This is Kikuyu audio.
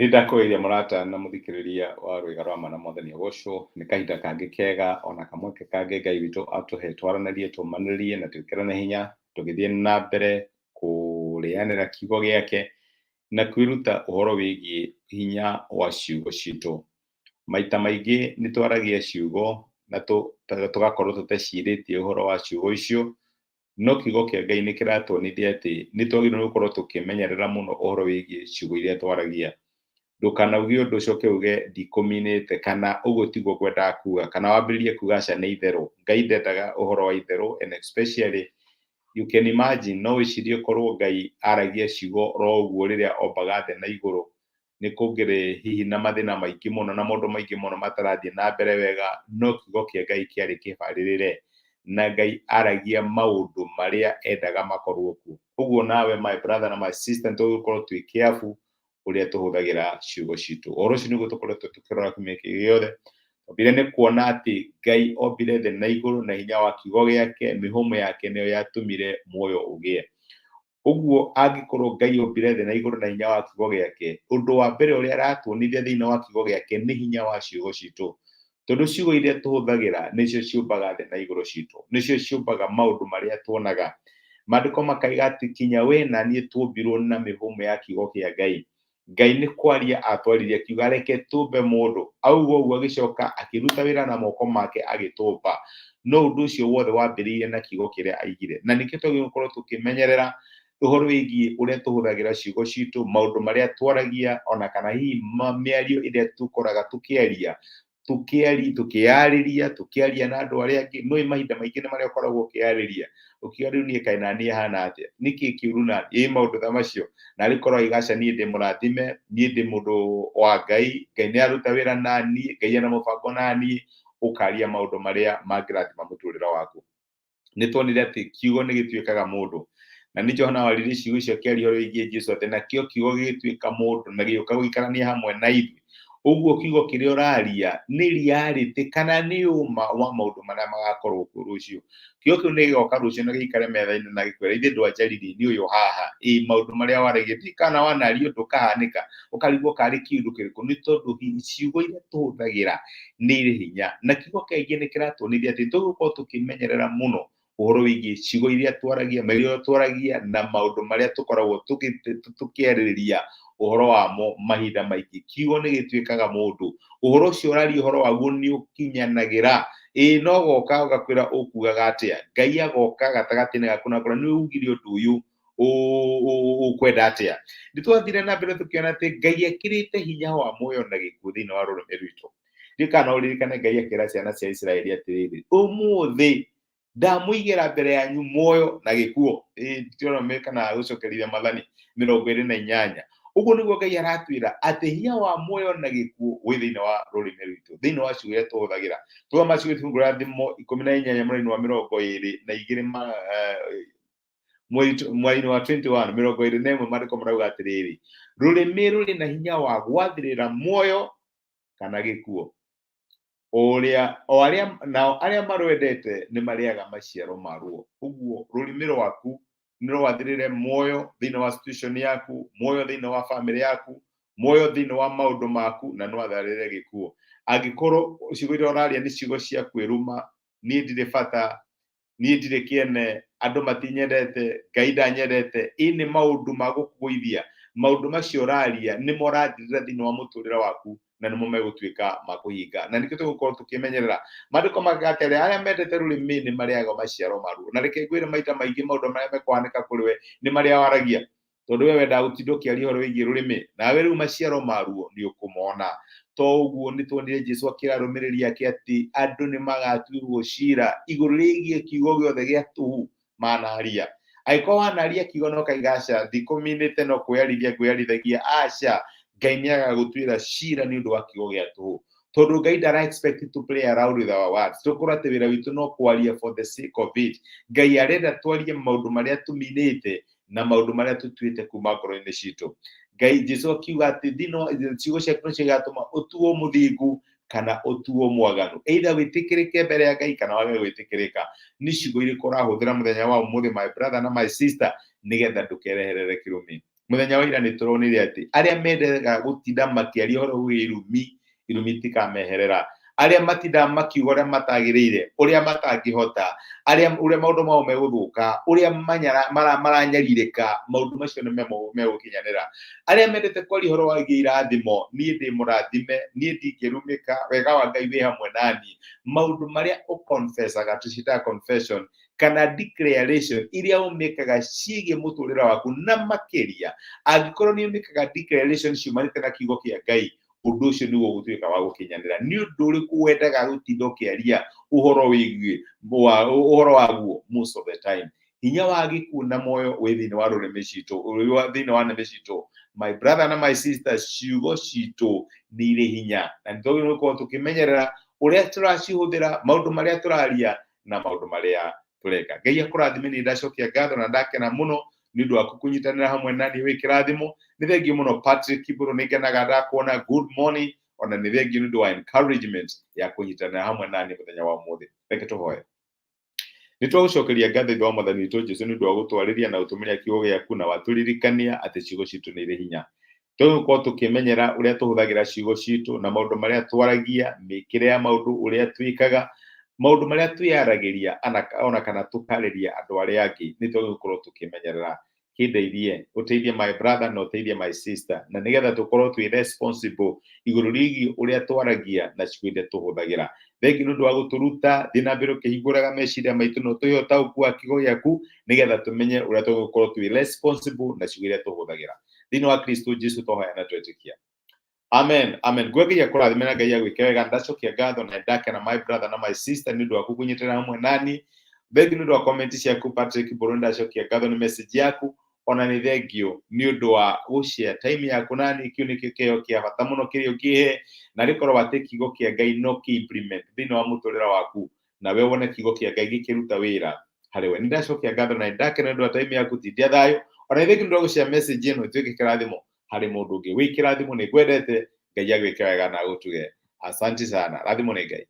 Nĩ ndakũgeithia mũrata na mũthikĩrĩria wa Rwĩga rwa Ma na Mwathani agocwo. Nĩ kahinda kangĩ kega ona kamweke kangĩ Ngai witũ atũhe twaranĩrie, tũmanĩrie na twĩkĩrane hinya tũgĩthiĩ na mbere kũrĩanĩra kiugo gĩake na kwĩruta ũhoro wĩgiĩ hinya wa ciugo citũ. Maita maingĩ nĩ twaragia ciugo na tũgakorwo tũtecirĩtie ũhoro wa ciugo icio, no kiugo kĩa Ngai nĩ kĩratuonithia atĩ nĩ twagĩrĩirwo nĩ gũkorwo tũkĩmenyerera mũno ũhoro wĩgiĩ ciugo iria twaragia. Ndũkanauge ũndũ ũcoke uge ndikũminĩte kana ũguo tiguo ngwendaga kuga kana wambĩrĩrie kuga aca nĩ itherũ. Ngai ndendaga ũhoro wa itherũ and especially you can imagine no wĩcirie korwo Ngai aragia ciugo oro ũguo rĩrĩa ombaga thĩ na igũrũ nĩ kũngĩrĩ hihi na mathĩna maingĩ mũno na maũndũ maingĩ mũno matarathiĩ na mbere wega, no kiugo kĩa Ngai kĩarĩ kĩbarĩrĩre na Ngai aragia maũndũ marĩa endaga makorwo kuo. Ũguo nawe my brother na my sister nĩ tũgũkorwo twĩ careful ũrĩa tũhũthagĩra ciugo citũ. Ũhoro ũcio nĩguo tũkoretwo tũkĩrora kiumia gĩkĩ gĩothe. Twambire nĩ kuona atĩ Ngai ombire thĩ na igũrũ na hinya wa kiugo gĩake, mĩhũmũ yake nĩyo yatũmire muoyo ũgĩe. Ũguo angĩkorwo Ngai ombire thĩ na igũrũ na hinya wa kiugo gĩake, ũndũ wa mbere ũrĩa aratuonithia thĩinĩ wa kiugo gĩake nĩ hinya wa ciugo citũ. Tondũ ciugo iria tũhũthagĩra nĩcio ciũmbaga thĩ na igũrũ citũ, nĩcio ciũmbaga maũndũ marĩa tuonaga. Maandĩko makaiga atĩ kinya we na niĩ tuombirwo na mĩhũmũ ya kiugo kĩa Ngai. Ngai nĩ kwaria atwaririe akiuga reke tũmbe mũndũ. Auga ũguo agĩcoka akĩruta wĩra na moko make agĩtũmba. No ũndũ ũcio wothe wambĩrĩirie na kiugo kĩrĩa aigire. Na nĩkĩo twagĩrĩirwo gũkorwo tũkĩmenyerera ũhoro wĩgiĩ ũrĩa tũhũthagĩra ciugo citũ, maũndũ marĩa twaragia, ona kana hihi mĩario ĩrĩa tũkoraga tũkĩaria, tũkĩyarĩria, tũkĩaria na andũ arĩa angĩ. Nĩũĩ mahinda maingĩ nĩ marĩa ũkoragwo ũkĩyarĩria, ũkiuga rĩu niĩ kaĩ naniĩ hana atĩa, nĩkĩ kĩũru naniĩ, ĩ maũndũ ta macio. Narĩ korwo waiga aca niĩ ndĩ mũrathime, niĩ ndĩ mũndũ wa Ngai, Ngai nĩ aruta wĩra naniĩ, Ngai ena mũbango naniĩ, ũkaria maũndũ marĩa mangĩrathima mũtũrĩre waku. Nĩ tuonire atĩ kiugo nĩ gĩtuĩkaga mũndũ. Na nĩ Johana waririe ciugo icio akĩaria ũhoro wĩgiĩ Jesu atĩ nakĩo kiugo gĩgĩtuĩka mũndũ na gĩgĩũka gũikarania hamwe na ithuĩ. Ũguo kiugo kĩrĩa ũraria nĩ reality kana nĩ ũma wa maũndũ marĩa magakorwo kuo rũciũ. Kiugo kĩu nĩ gĩgoka rũciũ na gĩikare metha-inĩ na gĩkwĩre ithe ndwanjaririe nĩ ũyũ haha. Ĩ maũndũ marĩa waragia ndiũĩ kana wanaria ũndũ ũkahanĩka ũkarigwo karĩ kĩũndũ kĩrĩkũ nĩ tondũ ciugo iria tũhũthagĩra nĩ irĩ hinya. Na kiugo kĩa nĩ kĩratuonithia atĩ tũgũkorwo tũkĩmenyerera mũno ũhoro wĩgiĩ ciugo iria twaragia, mĩario ĩrĩa twaragia na maũndũ marĩa tũkoragwo tũkĩarĩrĩria ũhoro wamo mahinda maingĩ. Kiugo nĩ gĩtuĩkaga mũndũ. Ũhoro ũcio ũraria ũhoro waguo nĩ ũkinyanagĩra. Ĩĩ no goka ũgakwĩra ũkugaga atĩa. Ngai agoka gatagatĩ-inĩ gaku na akwĩra nĩ ugire ũndũ ũyũ ũkwenda atĩa. Nĩ twathire na mbere tũkĩona atĩ Ngai ekĩrĩte hinya wa muoyo na gĩkuũ thĩinĩ wa rũrĩmĩ rwitũ. Ndiũĩ kana no ũririkane Ngai akĩra ciana cia Isiraeli atĩrĩrĩ, ũmũthĩ ndamũigĩra mbere yanyu muoyo na gĩkuũ. Deuteronomy kana gũcokerithia Mathani 28. Ũguo nĩguo Ngai aratwĩra atĩ hinya wa muoyo na gĩkuũ wĩ thĩinĩ wa rũrĩmĩ rwitũ, thĩinĩ wa ciugo iria tũhũthagĩra. Tũthoma ciugo ibuku rĩa Thimo 18 mũraini wa 22 mweri-inĩ wa 21 21 maandĩko marauga atĩrĩrĩ, rũrĩmĩ rũrĩ na hinya wa gwathĩrĩra muoyo kana gĩkuũ. Ũrĩa o arĩa nao arĩa marwendete nĩ marĩaga maciaro maruo. Ũguo rũrĩmĩ rwaku nĩ rwathĩrĩre muoyo thĩinĩ wa situation yaku, muoyo thĩinĩ wa famĩlĩ yaku, muoyo thĩinĩ wa maũndũ maku, na no atharĩre gĩkuũ. Angĩkorwo ciugo iria ũraria nĩ ciugo cia kwĩruma, niĩ ndirĩ bata, niĩ ndirĩ kĩene, andũ matinyendete, Ngai ndanyendete, ĩ nĩ maũndũ ma gũkũgũithia. Maũndũ macio ũraria nĩmo ũrathirĩra thĩinĩ wa mũtũrĩre waku na nĩmo megũtuĩka ma kũhinga. Na nĩkĩo tũgũkorwo tũkĩmenyerera. Maandĩko maugaga atĩrĩ, arĩa mendete rũrĩmĩ nĩ marĩaga maciaro maruo. Na reke ngwĩre maita maingĩ maũndũ marĩa mekũhanĩka kũrĩ we nĩ marĩa waragia. Tondũ we wendaga gũtinda ũkĩaria ũhoro wĩgiĩ rũrĩmĩ, nawe rĩu maciaro maruo nĩ ũkũmona. To ũguo nĩ tuonire Jesu akĩra arũmĩrĩri ake atĩ andũ nĩ magatuĩrwo cira igũrũ rĩgiĩ kiugo gĩothe gĩa tũhũ manaria. Angĩkorwo wanaria kiugo na ũkaiga aca, ndikũminĩte no kwĩyarithia ngwĩyarithagia, aca, Ngai nĩ agagũtuĩra cira nĩ ũndũ wa kiugo gĩa tũhũ. Tondũ Ngai ndara expect to play around with our words. Tũkorwo atĩ wĩra witũ no kwaria for the sake of it. Ngai arenda twarie maũndũ marĩa tũminĩte na maũndũ marĩa tũtuĩte kuma ngoro-inĩ citũ. Ngai Jesu akiuga atĩ thĩinĩ wa ciugo ciaku nĩcio igatũma ũtuo mũthingu kana ũtuo mwaganu, either wĩtĩkĩrĩke mbere ya Ngai kana wage gwĩtĩkĩrĩka. Nĩ ciugo irĩkũ ũrahũthĩra mũthenya wa ũmũthĩ my brother na my sister, nĩgetha ndũkereherere kĩrumi. Mũthenya wa ira nĩ tũronire atĩ arĩa mendaga gũtinda makĩaria ũhoro wĩgiĩ irumi, irumi itikameherera. Arĩa matindaga makiuga ũrĩa matagĩrĩire, ũrĩa matangĩhota, arĩa ũrĩa maũndũ mao megũthũka, ũrĩa maranyarirĩka, maũndũ macio nĩ megũkinyanĩra. Arĩa mendete kwaria ũhoro wĩgiĩ irathimo, niĩ ndĩ mũrathime, niĩ ndingĩrumĩka, wega wa Ngai wĩ hamwe naniĩ. Maũndũ marĩa ũconfessaga, tũciĩtaga confession, kana declaration iria ũmĩkaga ciĩgiĩ mũtũrĩre waku, na makĩria angĩkorwo nĩ ũmĩkaga declaration ciumanĩte na kiugo kĩa Ngai, ũndũ ũcio nĩguo ũgũtuĩka wa gũkinyanĩra. Nĩ ũndũ ũrĩkũ wendaga gũtinda ũkĩaria ũhoro wĩgiĩ ũhoro waguo most of the time? Hinya wa gĩkuũ na muoyo wĩ thĩinĩ wa rũrĩmĩ citũ, wĩ thĩinĩ wa nĩmĩ citũ. My brother na my sister, ciugo citũ nĩ irĩ hinya, na nĩ twagĩrĩirwo gũkorwo tũkĩmenyerera ũrĩa tũracihũthĩra, maũndũ marĩa tũraria na maũndũ marĩa tũreka. Ngai akũrathime. Nĩ ndacokia ngatho na ndakena mũno nĩ ũndũ waku kũnyitanĩra hamwe na niĩ. Wĩ kĩrathimo. Nĩ thengiũ mũno, Patrick Kibũrũ, nĩ ngenaga ndakuona. Good morning. Ona nĩ thengiũ nĩ ũndũ wa encouragement ya kũnyitanĩra hamwe na niĩ mũthenya wa ũmũthĩ. Reke tũhoe. Nĩ twagũcokeria ngatho, Ithe wa Mwathani witũ Jesu, nĩ ũndũ wa gũtwarĩria na gũtũmĩria kiugo gĩaku, na watũririkania atĩ ciugo citũ nĩ irĩ hinya. Tũgũkorwo tũkĩmenyera ũrĩa tũhũthagĩra ciugo citũ na maũndũ marĩa twaragia, mĩkĩre ya maũndũ, ũrĩa twĩkaga, maũndũ marĩa twĩyaragĩria ona kana tũkarĩria andũ arĩa angĩ. Nĩ twagĩrĩirwo gũkorwo tũkĩmenyerera. Kĩndeithie, ũteithie my brother na ũteithie my sister, na nĩgetha tũkorwo twĩ responsible igũrũ rĩgiĩ ũrĩa twaragia na ciugo iria tũhũthagĩra. Thengiũ nĩ ũndũ wa gũtũruta. Thiĩ na mbere ũkĩhingũraga meciria maitũ na ũtũhe ũtaũku wa kiugo gĩaku, nĩgetha tũmenye ũrĩa tũgũkorwo twĩ responsible na ciugo iria tũhũthagĩra. Thĩinĩ wa Kristo Jesu twahoya na twetĩkia, amen, amen. Ngwengeria kũrathime na Ngai agwĩke wega. Ndacokia ngatho na ndakena, my brother na my sister, nĩ ũndũ waku kũnyitĩrĩra hamwe nani. Thengiũ nĩ ũndũ wa comment ciaku. Patrick Mbũrũ, ndacokia ngatho nĩ message yaku. Ona nĩ thengiũ nĩ ũndũ wa gũshare time yaku nani. Kĩu nĩkĩo kĩheo kĩa bata mũno kĩrĩa ũngĩhe, na rĩkorwo atĩ kiugo kĩa Ngai no kĩ implement thĩinĩ wa mũtũrĩre waku, nawe wone kiugo kĩa Ngai gĩkĩruta wĩra harĩ we. Nĩ ndacokia ngatho na ndakena nĩ ũndũ wa time yaku. Tindia thayũ. Ona nĩ thengiũ nĩ ũndũ wa gũshare message ĩno ĩtuĩke kĩrathimo harĩ mũndũ ũngĩ. Wĩ kĩrathimo, nĩ ngwendete. Ngai agwĩke wega na agũtuge. Asante sana, rathimo nĩ Ngai.